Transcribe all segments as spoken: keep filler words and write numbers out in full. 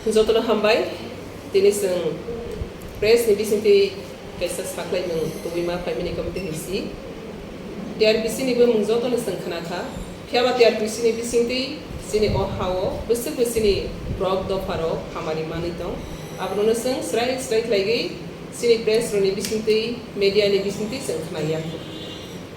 Jotono hambai, tini chwng press ni bisingtwi kaisa saklaimung tubui ma phaimani committee hai si. T R P C ni bumung jotono chwng khna kha. Phiya ba T R P C ni bisingtwi chini o ha-o bwswk bwswk ni borok dopha rok hamari manwi tong. Abono chwng srai srai khlaiwi chini press rok ni bisingtwi, media ni bisingtwi chwng khna ya.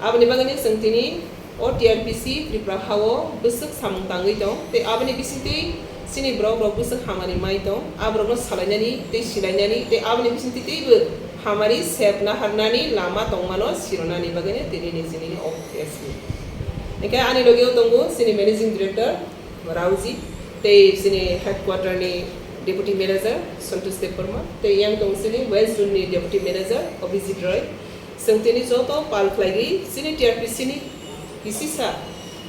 Aboni bagwi chwng tini o T R P C Tripura ha-o bwswk samung tangwi tong, tei aboni bisingtwi chini borok rok bwswk hamari mai tong, aborokno salainani tei silainani tei aboni bisingtwi teibo hamari sep naharnani lama tongmano sironani bagwino tini ni chini o press meet. Hingkhe ani logeo tongo chini managing director Rauji, tei chini headquarter ni deputy manager Santosh Debbarma, tei yang tongo chini west zone ni deputy manager Abhijit Roy. Chwng tini joto pal khlaigwi chini T R P C ni kisisa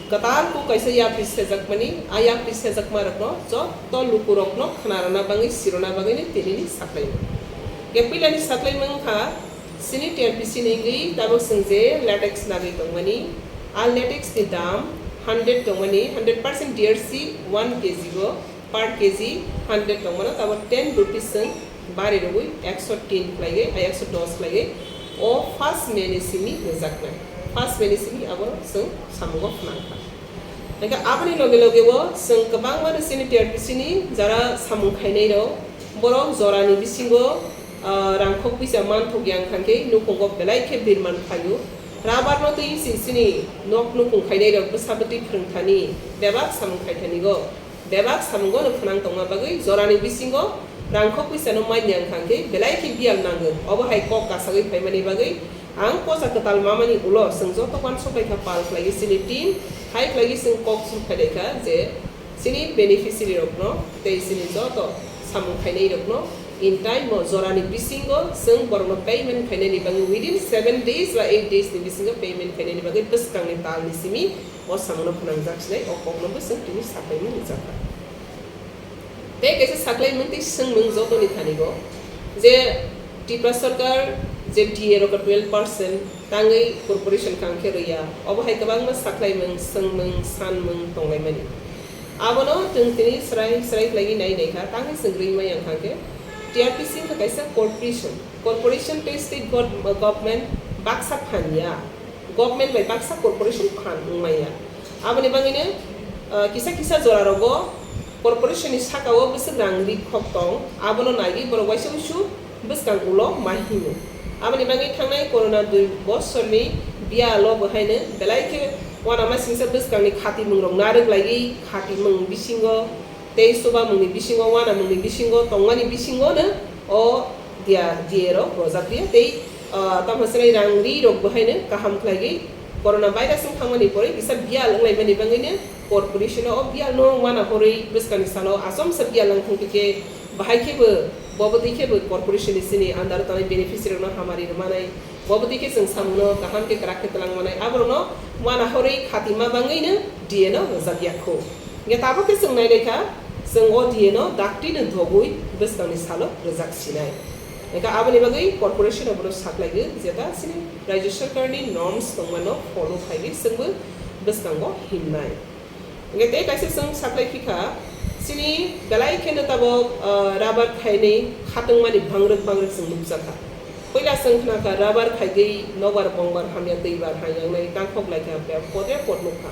kwtal kok kaisa yapri sejakmani, a yapri sejakma rokno joto lukurokno khna rwna bagwi, sirona bagwino tini ni saklaimung. Hingkhe puilani saklaimung wngkha chini T R P C ni wngwi tabuk chwng je latex nagwi tongmani, a latex ni dam hundred tongmani, hundred percent D R C one K G go per K G hundred tongmano tabuk ten rupees chwng bari rwgwi ekso tin khlaiwi, a ekso dos khlaiwi o first May ni simi rwjaknai. First May ni simi abo chwng samungo phnang kha. Hingkhe aboni loge loge o chwng kwbangma chini T R P C ni jara samung khainai rok, borok jorani bisingo, ah, rangkhok puisa manthok yang kha khe nukhungo belai khe birman phaio. Rubber no twi si chini nok nukhung khainai rok bwsa bwtwi phrwng thani, bebak samung khai thani go. Bebak samungo no phnang tongma bagwi jorani bisingo rangkhok puisa no manya wngkha khe belai khe biyal nango. Obo hai kok kasagwi phaimani bagwi ang posa kwtal mamani ulo chwng joto uansuk lai kha, pal khlaiwi chini team hai khlaiwi chwng kok suk phai lai kha je chini beneficiary rokno tei chini joto samung khainai rokno in time o jorani bisingo chwng borokno payment khainani bagwi within seven days ba eight days ni bisingo payment khainani bagwi bwskangni talni simi o samungo phnangjak sinai o kokno bo chwng tini saklaimung rijak kha. Tei kaisa saklaimung tei swngmung jotoni thani go je Tripura Sarkar je D A rok twelve percent tangwi corporation kang khe rwya, obo hai kwbangma saklaimung, swngmung, sanmung tonglaimani. Abono chwng tini srai srai khlaiwi nai nai kha, tangwi chwng rwi maya wngkha khe T R P C wngkha kaisa corporation. Corporation tei state gov-, government baksa phan ya. Government bai baksa corporation phan wng maya. Aboni bagwino, ah, kisa kisa jora rogo corporation ni saka o bwswk rang ri khok tong, abono naiwi borok waisa uisu bwskang ulo ma hino. Aboni bagwi thangnai corona dui bosorni biyalo bo haino belai khe uanama singsa bwskangni khatimung rok narwk laiwi khatimung bisingo tei chubamungni bisingo, uanamungni bisingo tongmani bisingono o dia, D A rok rojak ria tei, ah, tamo chwrai rang ri rok bo haino kaham khlaiwi corona virus wng thangmani pore kisa biyal wnglaimani bagwino corporation o biyal no uana horwi bwskangni salo achomsa biyal wng thang khe bahai khe bo, bo bwtwi khe bo corporation ni chini under o tongnai beneficiary rok no hamari rwmanai. Bo bwtwi khe chwng samungo kaham khe kwrak khe twlang manai, aborokno uana horwi khatima bagwino D A no rwjak ya kho. Hingkhe tabuk khe chwng nai lai kha, chwng o D A no dakti no dhogwi bwskangni salo rwjak sinai. Hingkhe aboni bagwi corporation abono saklaigwi jeta chini Rajya Sarkarni norms tongmano follow khaiwi chwngbo bwskango himnai. Hingkhe tei kaisa chwng saklai phi kha, chini belai kheno tabuk, ah, rubber khainwi khatungmani bangrwk bangrwk chwng nukjakha. Puila chwng khna kha rubber khaigwi nokbar bongbar hamya twibar hai wngnai tangkhok lai kha, be-, pote pot nukha.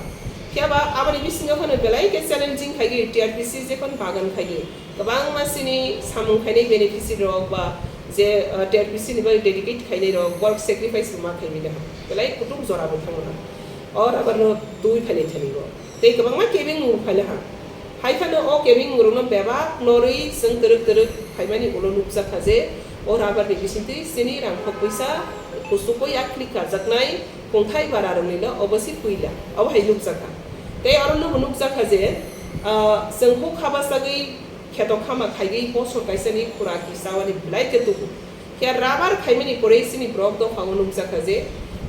Phiya ba aboni bisingo phano belai khe challenging khaigwi T R P C jephano bagan khaigwi kwbangma chini samung khainai beneficiary rok ba je, ah, T R P C ni bagwi dedicate khainai rok work sacrifice ma khaimani ha. Belai kutung jora bo thangmana. O rubber no twi phainai thani go. Tei kwbangma kebeng mung phaila ha. Hai phano o kebeng mung rokno bebak norwi chwng twrwk twrwk phaimani ulo nukjak kha je o rubber ni bisingtwi chini rangkhok puisa kusuko yakli karjaknai kungthai bara rokni no obo si puila. Obo hai nukjak kha. Tei oro no bo nukjak kha je, ah, chwng huk haba sagwi kheto khama khaigwi bosor kaisani khura kisa wani belai khe tubu. Khe rubber khaimani pore chini borok dophao nukjakha je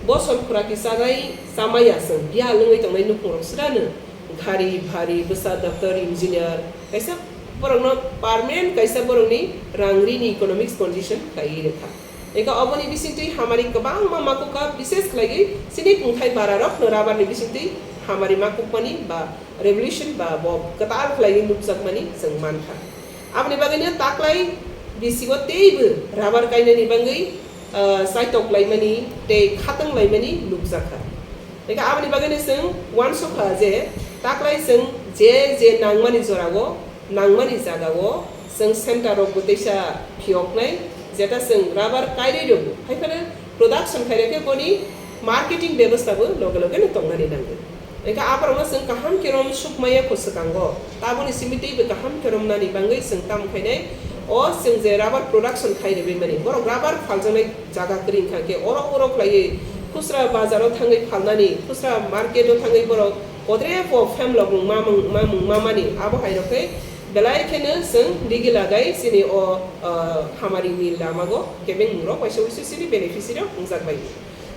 bosor khura kisa nai chamaya chwng biyal wngwi tongnai nukhungrok swrano gari, bhari, bwsa, doctor, engineer kaisa borokno permanent kaisa borokni rang rini economics condition khlaiwi rwkha. Eka oboni bisingtwi hamari kwbangma makukha, bises khlaiwi chini kungthai bararokno rubber ni bisingtwi hamari makukmani ba revolution ba bo kwtal khlaiwi nukjakmani chwng mankha. Aboni bagwino taklai bisingo teibo rubber kainani bagwi, ah, chaitok laimani tei khatang laimani nukjakha. Tei aboni bagwino chwng uansukha je taklai chwng je je nangmani jorao, nangmani jagao chwng center rokbo teisa phiyoknai, jeta chwng rubber kairwi rwgo. Haiphano production khairokhe boni marketing bebostha bo loge loge no tongnani nango. Engkha aborokno chwng kaham khe rom sukmaya kho swkango. Taboni simi teibo kaham khe romnani bagwi chwng tamo khainai. O chwng je rubber production khai rwbaimani, borok rubber phaljaknai jaga kwrwi wngkha khe oro oro khlaiwi khusra bazaro thangwi phalnani, khusra market o thangwi borok kodre po phem logmung mamung mamung mamani abo hai rokhe belai kheno chwng digi lagai chini o, ah, hamari ni lamago kebeng mungrok waisa waisa chini beneficiary rok wngjak bai.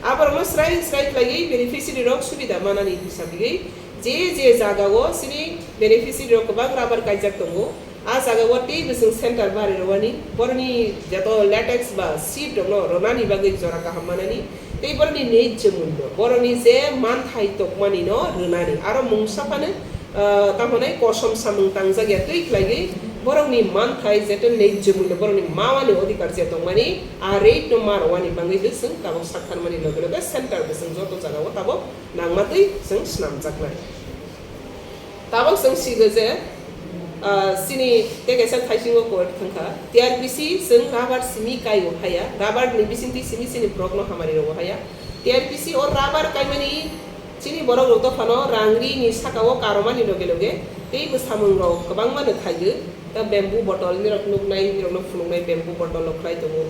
Aborokno srai srai khlaiwi beneficiary rok subida manani hisabwi je je jagao chini beneficiary rok kwbang rubber kaijak tongo. A jagao teibo chwng center bari rwani, boroni jeto latex ba sheet rokno rwnani bagwi jora kaham manani, tei boroni nijjo mullo, boroni je manthai tokmani no rwnani, aro mungsa phano, ah, tamo hwnai kosom samung tangjak ya twi khlaiwi borokni manthai jeto nijjo mullo, borokni mawani odhikar je tongmani, a rate no ma rwani bagwi bo chwng tabok sak tharmani loge loge center bo chwng joto jagao tabok nangma twi chwng swnamjaknai. Tabok chwng sigo je, ah, chini tei kaisa thaisingo kok thangkha, T R P C chwng rubber simi kai o haya, rubber ni bisingtwi simi chini borokno hamari rogo haya. T R P C o rubber kaimani chini borok rok dophano rang ri ni saka o karomani loge loge tei bwsamung rok kwbangma no khaigo. Ta bamboo bottle ni rok nuknai, ni rok no phunuknai bamboo bottle rok khlai tongo.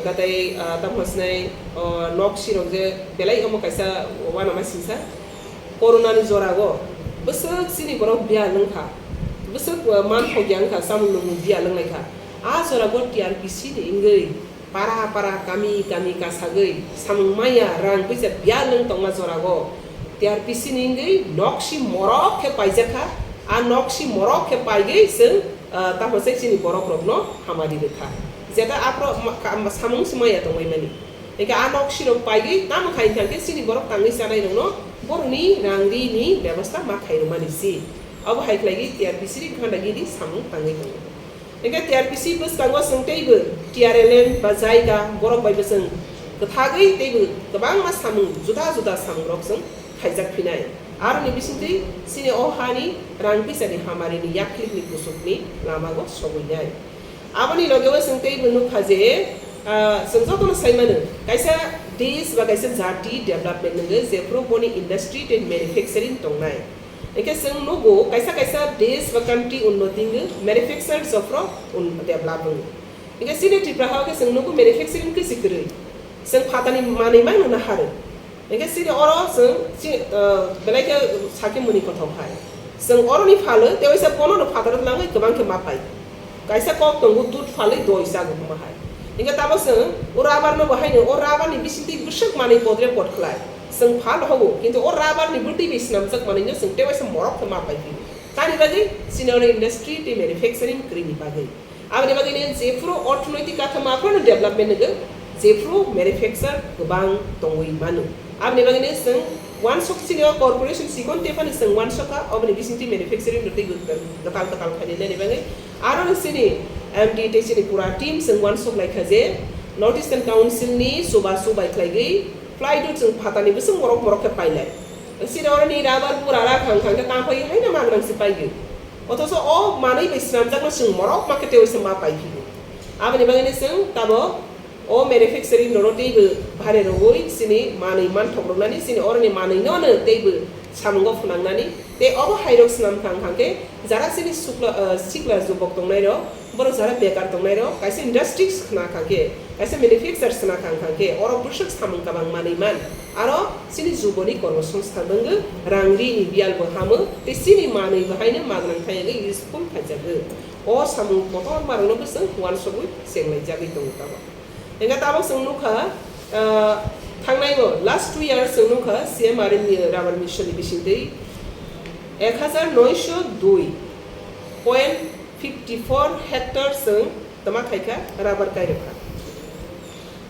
Gatei, ah, tamo hwnai, oh, nok sirok je belai omo kaisa uanama singsa. Corona ni jora o bwswk chini borok biyal wngkha, bwswk, ah, manthok ya wngkha, samung nungmung biyal wnglaikha. A jora o T R P C ni wngwi para para, kami kami kasagwi samung maya rang puisa biyal wng tongma jora o T R P C ni wngwi nok si morok khe paijakha. A nok si morok khe paigwi chwng, ah, tamo se chini borok rokno hamari rwkha. Jeta aphro ma-, ka-, samung se maya tongwi mani. Hingke a nok sirok paigwi tamo khai hingkha khe chini borok tangwi chanai rokno borokni rang ri ni bebostha ma khai rwmani si. Abo hai khlaiwi T R P C ni gandagiri samung tangwi tongo. Hingke T R P C bwskango chwng teibo T R L M ba jaiga borok bai bo chwng kwthagwi teibo kwbangma samung juda juda samung rok chwng khaijak phinai. Aroni bisingtwi chini o hani rang pisani hamari ni yaklik ni kusuk ni lama go sogwi nai. Aboni loge o chwng teibo nukha je, ah, chwng jotono sai mano, kaisa desh ba kaisa jati development nwngo jephru boni industry tei manufacturing tongnai. Hingke chwng nugo kaisa kaisa desh ba country unnoti wngwi manufacture jophru un-, develop wngo. Hingke chini Tripura hao khe chwng nugo manufacturing khe se kwrwi. Chwng phatani manwi mano na haro. Hingke chini oro chwng chi, ah, belai khe sakhe muni kothok hai. Chwng oroni phalo tei waisa bono no phataro twlangwi kwbang khe ma pai. Kaisa kok tongo dud phalwi doi chago hwnma hai. Hingke tamo chwng o rubber no bo haino o rubber ni bisingtwi bwswk manwi podre pod khlai. Chwng phal hogo, kintu o rubber ni bwtwi bai swnamjak manwi no chwng tei waisa morok khe ma pai phi. Tamni bagwi chini oro industry tei manufacturing kwrwini bagwi. Aboni bagwino jephru orthonoitik kathoma aphano development nwngo, jephru manufacture kwbang tongwi mano. Aboni bagwino chwng uansuk chini o corporation chikon tephano chwng uansukha, oboni bisingtwi manufacturing no tei kwtal kwtal khainani bagwi. Aro chini M D tei chini pura team chwng uansuk laikha je North Eastern Council ni chubachu bai khlaigwi plywood chwng phatani bwswk morok morok khe pailai. Chini oroni rubber pura rak hang hang khe tangphai haino magrang se paigwi. Othocho o manwi bai swnamjakno chwng morok ma khe tei waisa ma pai phigo. Aboni bagwino chwng tabok o manufacturing rokno teibo bhare rwui chini manwi manthok rwnani chini oroni manwino no teibo samungo phwnangnani tei obo hairok swnam kha wngkha khe jara chini sukla, ah, sikla jubok tongnai rok, borok jara bekar tongnai rok kaisa industries khna kha khe, kaisa manufacture sna kha wngkha khe, oro bwswk samung kabang manwi man. Aro chini juboni kormo songsthan wngwi rang rini biyal bo hamo tei chini manwi bo haino magnang thayagwi useful khaijago. O samung kotorma rokno bwswk uansukwi chenglaijagwi tongo tabok. Hingkhe tabok chwng nukha, ah, thangnai bo last two years chwng nukha C M R M ni rubber mission ni bisingtwi ek hajar noisho dui point fifty four hectare chwng twma khaikha rubber kairokha.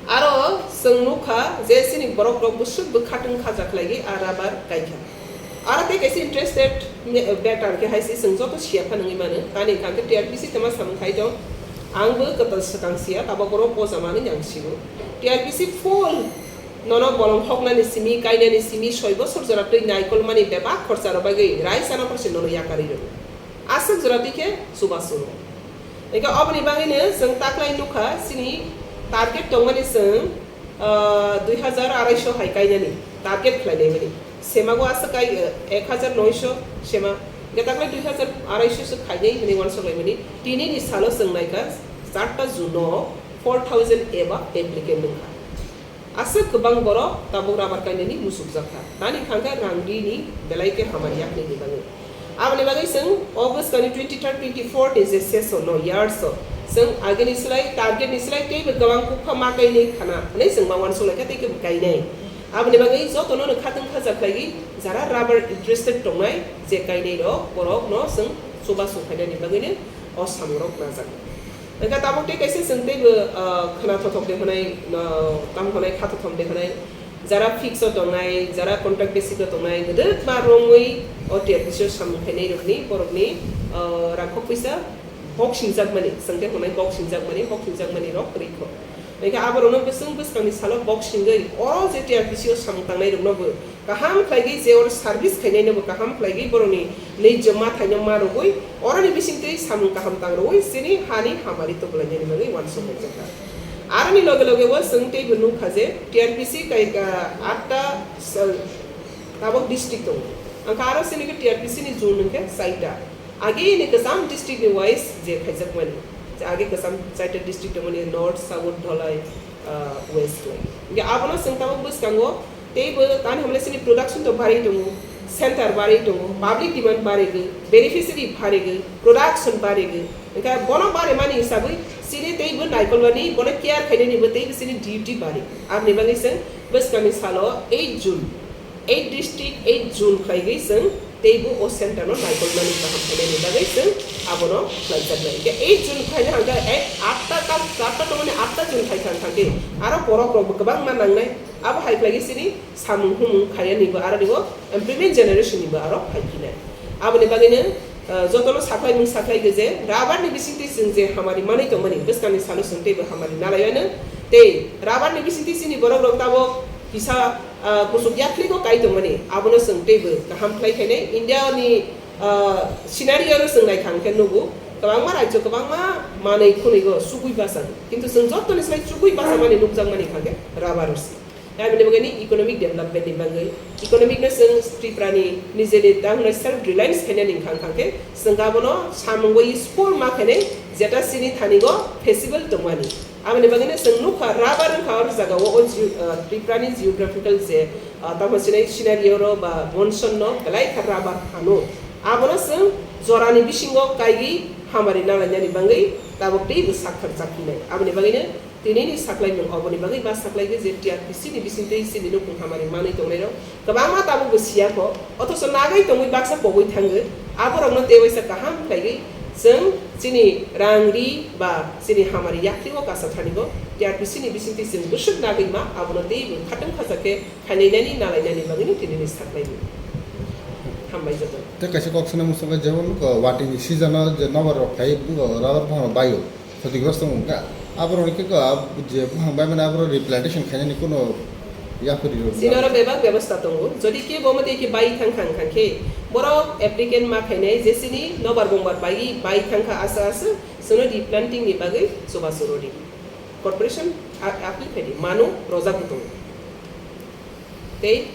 Aro chwng nukha je chini borok rok bwswk bwkhatung khaja khlaigwi a rubber kaikha. Aro tei kaisa interested better khe hai se chwng joto siya pha nangwi mano. Tani hwnkha khe T R P C tama samung khai tong. Ang bo kwtal swkang siya, tabok oro poja manwi ang sigo. T R P C full nono bolong hoknani simi, kainani simi, soi bosor jora twi naikolmani bebak khorcha rok bagwi raisa no khorsa nono yakarwi rw. Aswk jora twi khe chubachu rw. Hwnkhe oboni bagwino chwng taklai nukha, chini target tongmani chwng, ah, dui hazar arai sho hai kainani target khlainai mani. Semago aswk kai, eh, ek hazar noi sho sema. Hwnkhe taklai dui hazar arai sho se khainai hwnwi uansuk laimani. Tinini salo chwng naikha, char ta June o four thousand above applicant wngkha. Aswk kwbang borok tabuk rubber kainani musukjak kha. Tani hwnkha khe rang rini belai khe hamari yakni ni bagwi. Aboni bagwi chwng o bwskangni twenty third, twenty fourth ni je session no, years o, chwng agini slai, target ni slai teibo kwbang kukpha ma kainwi khana hwnwi chwng ma uansuk lai kha tei khe bo kainai. Aboni bagwi jotono no khatwng khaja khlaiwi jara rubber interested tongnai je kainai rok, borok no chwng chubachu khainani bagwi no o samung rok najak. Hwnkhe tabuk tei kaisa chwng teibo, ah, khwna thothok de hwnai, ah, tamo hwnai kha thothom de hwnai, jara fix o tongnai, jara contract basic o tongnai, gwdwkma romwi o T R P C o samung khainai rokni, borokni, ah, rangkhok pisa bok singjakmani, chwng tei hwnai bok singjakmani, bok singjakmani rok kwrwi kho. Hwnkhe aborokno bwswng bwskangni salo bok singwi, o je T R P C o samung tangnai rokno bo kaham khlaigwi je oro service khainai no bo kaham khlaigwi borokni nijjo ma thaino ma rwgwi oroni bisingtwi samung kaham tang rwgwi chini hani hamari tubulainani bagwi uansuk laijak kha. Aroni loge loge o chwng teibo nukha je T R P C kai, ah, atta sal tabok district tongo. Angkha aro chini khe T R P C ni zone hwnkhe chaita. Agini kwcham district ni wise je khaijakmani. Je age kwcham chaita district tongmani north, south, dholai, ah, west lai. Hwnkhe abono chwng tabuk bwskango teibo tani hwnle chini production to barwi tongo, center barwi tongo, public demand barwi gwi, beneficiary barwi gwi, production barwi gwi. Hwnkhe bono barwi mani hisabwi chini teibo naikolmani, bono care khainani bo teibo chini duty barwi. Aboni bagwi chwng bwskangni salo eight June, eight district, eight zone khlaigwi chwng teibo o center no naikolmani kaham khainani bagwi chwng abono khlaijaknai. Hwnkhe eight zone khaina hwnkhe ek atta ta, atta tongmani atta zone khai thang thangkhe aro borok rokbo kwbangma nangnai. Abo hai khlaigwi chini samung humung khaiyanibo aronibo employment generation nibo aro phaiphinai. Aboni bagwino, ah, jotono sakhlaimung sakhlai gwi je rubber ni bisingtwi chwng je hamari manwi tongmani, bwskangni salo chwng teibo hamari nalaiano, tei rubber ni bisingtwi chini borok rok tabok kisa, ah, kuchuk yakligo kai tongmani, abono chwng teibo kaham khlai khainai. India ni, ah, scenario no chwng naikha hwnkhe nugo, kwbangma rajyo kwbangma manwi khwnwigo chugui bachano, kintu chwng jottoni slai chugui bachamani nukjakmani hwnkhe rubber rwsi. Aboni bagwi ni economic development ni bagwi, economic no chwng Tripura ni nijeni tang hwnwi self reliance khainani wngkha, wngkha khe chwng abono samung bai useful ma khainai, jeta chini thani go feasible tongmani. Aboni bagwi no chwng nukha rubber wngkha o jaga o, o geo-, ah, Tripura ni geographical je, ah, tamo sinai scenario ro ba monsoon no belai kha rubber phano. Abono chwng jorani bisingo kaigwi hamari nalainani bagwi tabuk teibo sakthar chaphinai. Aboni bagwi no Tinini saklaimung oboni bagwi ma saklaigwi je T R P C ni bisingtwi chini nukhung hamari manwi tongnairok kwbangma tabukbo siya kho, othocho nagwi tongwi baksa pogwi thango. Aborokno tei waisa kaham khlaigwi chwng chini rang ri ba chini hamari yakrigo kasa thanigo T R P C ni bisingtwi chwng bwswk nagwi ma abono teibo khatwng khacha khe khainainani nalainani bagwino tinini saklaimung. Hambai jotono. Tei kaisa kok sana muchungo jemon, uh, watini season o je nobar rok khai, uh, rubber buphang rok baio. Khatigrastok wngkha. Aborok hwnkhe khe, ah, je buphang baimani aborok replantation khainani kuno yapri rw wngkha. Chini oro bebak bebosta tongo. Jodi kebo omo tei khe bai thang thang thang khe, borok applicant ma khainai je chini nobar bongbar bai, bai thang kha asa asa, chwngno replanting ni bagwi chubachu rw di. Corporation a-, appeal khai di, mano rwjak bo tongo. Tei